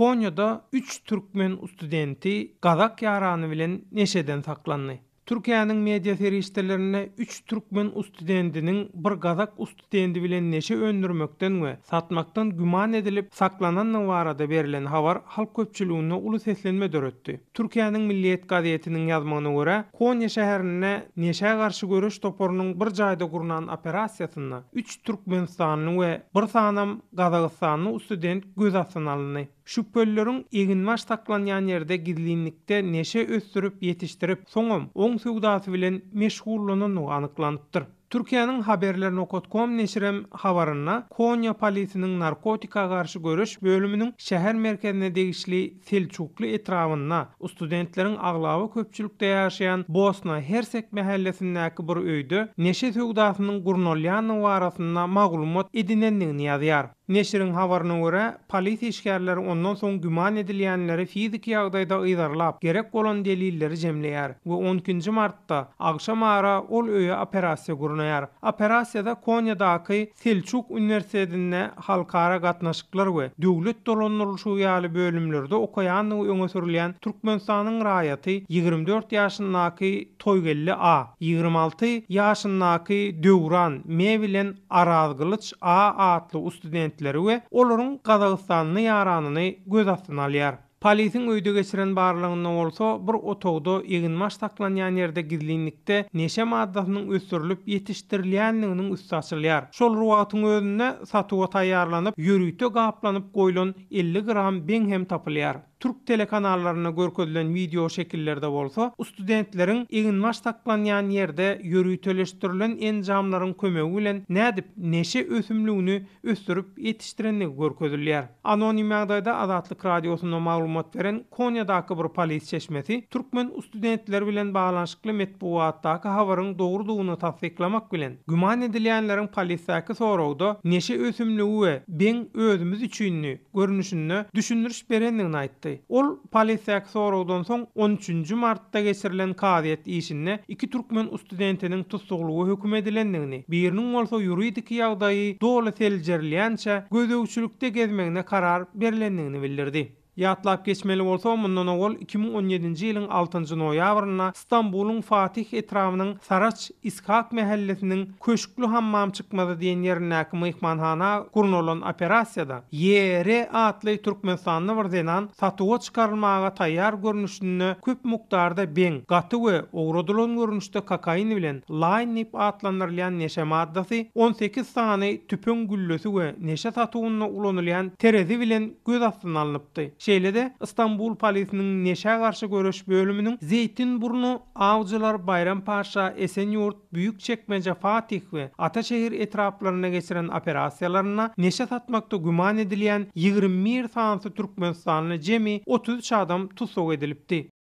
Konýada üç türkmen studenti gazak ýarany bilen neşeden saklandy. Türkiýäniň media serişdelerinde üç türkmen ustudentiniň bir gazak ustudendi bilen neşe öndürmekden we satmakdan güman edilip saklanandygy barada berlen habar halk köpçüliginde uly seslenme döretdi. Türkiýäniň Milliýet gazetiniň ýazmagyna görä, Konýa şäherinde neşä garşy göreş toparynyň bir jaýda gurnan operasiýasynda üç türkmenistanly we bir sanam gazagystanly ustudent göz astyna alyndy. Şübhelileriň eginbaş saklanýan ýerde gizlinlikde neşe ösdürip ýetişdirip, soňam oň söwdasy bilen meşgullanandygy anyklanypdyr. Türkiýäniň Haberler nokat kom neşirem habarynda Konýa polisiniň narkotika garşy göreş bölüminiň şäher merkezine degişli Selçukly etrabynda studentleriň aglaba köpçülikde ýaşaýan Bosna Hersek mähellesindäki bir öýde neşe söwdasynyň gurnalýandygy barasynda maglumat edinendigini ýazýar. Neşiriň habaryna görä, polis işgärleri ondan soň güman edilýänleri fiziki ýagdaýda yzarlap, gerek bolan delilleri jemleýär we on ikinji martda agşam ara ol öýe operasiýa gurnaýar. Operasiýada Konýadaky Selçuk uniwersitetinde halkara gatnaşyklar we döwlet dolandyrylyşygy ýaly bölümlerde okaýandygy öňe sürülýän Türkmenistanyň raýaty 24 ýaşyndaky Toýgeldi A. 26 ýaşyndaky Döwran M. bilen Arazgylyç A. atly ustudentleri we olaryň gazagystanly ýaranyny göz astyna alýar. Polisiň öýde geçiren barlagynda bolsa, bir otagda eginbaş saklanýan ýerde gizlinlikde neşe maddasynyň ösdürilip ýetişdirilýändiginiň üsti açylýar. Şol bir wagtyň özünde satuwa taýýarlanyp, ýörite gaplanyp goýlan 50 gram beň hem tapylýar. Türk telekanallarynda görkezilen wideo şekillerde bolsa, studentleriň eginbaş saklanýan ýerde ýöriteleşdirilen enjamlaryň kömegi bilen nädip neşe ösümligini ösdürip ýetişdirendigi görkezilýär. Anonim ýagdaýda Azatlyk Radiosyna maglumat beren Konýadaky bir polis çeşmesi türkmen studentleri bilen baglanyşykly metbugatdaky habaryň dogrudygyny tassyklamak bilen, güman edilýänleriň polisdäki soragda neşe ösümligi we beň özümiz üçindi görnüşinde düşündiriş berendigini aýtdy. Ol polisdäki soragdan soň on üçünji martda geçirilen kazyýet işinde iki türkmen ustudentiniň tussaglyga höküm edilendigini, biriniň bolsa ýuridiki ýagdaýy doly seljerilýänçä gözegçilikde gezmegine karar berlendigini bildirdi. Ýatlap geçmeli bolsa, mundan owal 2017-nji ýylyň altynjy noýabrynda Stambulyň Fatih etrabynyň Saraç Ishak mähellesiniň Köşkli hammam çykmazy diýen ýerindäki myhmanhana gurnalan operasiýada YR atly türkmenistanly bir zenan satuwa çykarylmaga taýýar görnüşinde köp mukdarda beň, gaty we owradylan görnüşde kokain bilen laýn diýip atlandyrylýan neşe maddasy, 18 sany tüpeň güllesi we neşe satuwynda ulanylýan terezi bilen göz astyna alnypdy. Şeýle-de, Stambul polisiniň neşä garşy göreş bölüminiň Zeýtinburnu, Awjylar, Baýrampaşa, Esenýurt, Büýükçekmeje, Fatih we Ataşehir etraplarynda geçiren operasiýalarynda neşe satmakda güman edilýän 21 sanysy türkmenistanly jemi 33 adam tussag edilipdi.